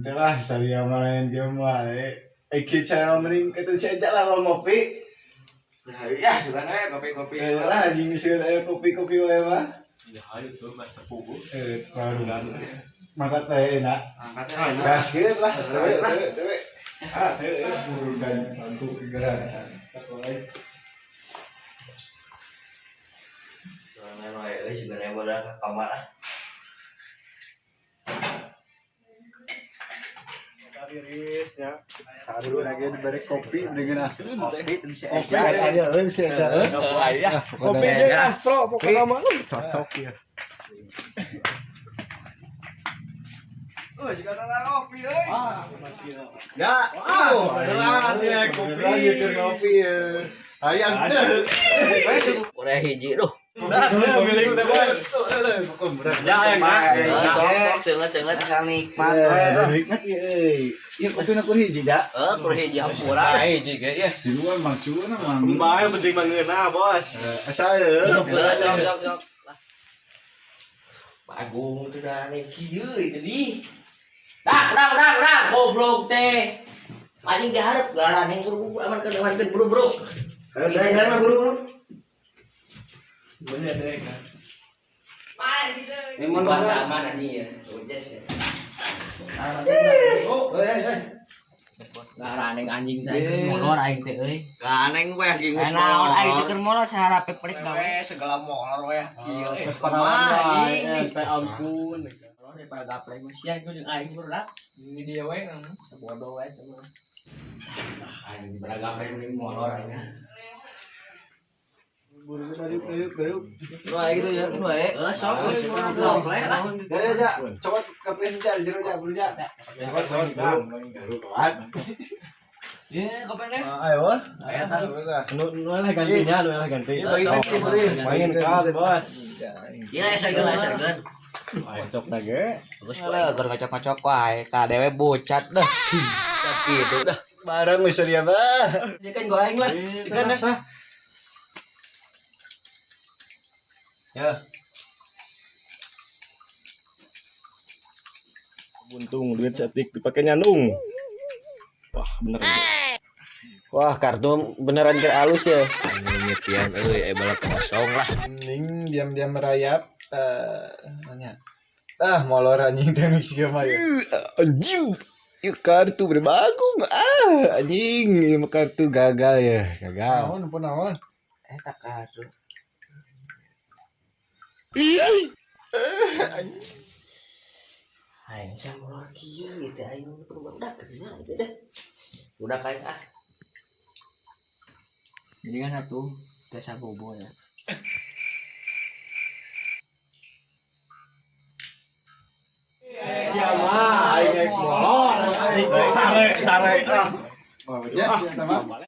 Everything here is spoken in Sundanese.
Ente lah saya main game wae. Eh kieu cara mending eta si aja lah ngopi. Nah, ya sebenarnya kopi-kopi. Eh lah anjing sieun aya kopi-kopi wae mah. Ya ayo tuh mah terpugu. Eh baru. Mangkat teh enak. Angkatnya Gas kieu lah. Tewe tewe tewe. Ah, tewe buru dan bantu gerak san. Soalnya wae euy sebenarnya bola ke kamar ah. Iris ya. Saru lagi diberi kopi dengan aku Kopi teu si Kopi Eja. aya euy si Eja euy. Aya. Kopi jeung Astro pokokna mah cocok ya. Oh, jika ada kopi euy. Ya, oh, beneran ya, kopi. Beneran ya, keur ngopi ya. Hayang teu. Udah hiji duh. Nah, milik teh bos. Ya yang Sok sok seungeut seungeut. Asal nikmat Ya, we. nikmat ieu euy. Ieu kopina kur hiji ja. Eh kur hiji hampura. Hiji ge ya. Di luar mang cuuna mang. Mbak yang penting mangeuna bos. Asal euy. Heeh sok sok sok. Bagung tuh dah kieu itu di. Dah, dah, dah, dah, goblok teh. Anjing diharap garan yang buru-buru amankeun amankeun buru-buru. Ayo dah buru-buru. Banyak deh kan. Memang Buat aman anjing ya. Udah ya. Oh, eh. Garaneng anjing teh molor aing teh euy. Ganeng weh geus Naon aing teh keur molor sahara peprek gawe. We segala molor weh. Kieu eh. Terus Kumaha anjing. teh ampun. Molor daripada gaplek mah sia jeung aing budak. Ini dia we sabodo we cenah. Anjing daripada gaplek mending molor aing. Buru buru buru buru. Nu aya gitu ya, nu aya. Eh sok geus gaplek lah. Ya ya ja, cokot kapan ja jero ja buru ja. Cokot cokot buru. Buru kawan. Ye, kopi nih. Ayo. Ayo tah. Nu nu lah gantinya, nu lah ganti. Iya bagi taksi buru. Main kan bos. Ieu eserkeun lah eserkeun. Cocok lagi. Bagus kok. Lah, keur ngocok-ngocok wae, ka dewe bocat dah. Cap gitu dah. Barang wis dia bah. Dia kan goreng lah. Ikan dah. Ya. Buntung duit cetik dipakai nyandung. Wah, bener. Wah, kartu beneran keur alus ya. Ngitian euy balap kosong lah. Mending diam-diam merayap nanya. Ah, molor anjing teh mix game mah ya. Anjing. Ieu kartu berbagung. Ah, anjing, ieu mah kartu gagal ya, gagal. Naon pun naon. Eta kartu. Aing sia molor kieu ieu teh aing budak nya itu deh. Budak aing ah. Jadi kan atuh teh sabobo ya. Siapa aing molor. Sare sare. Ya, sama.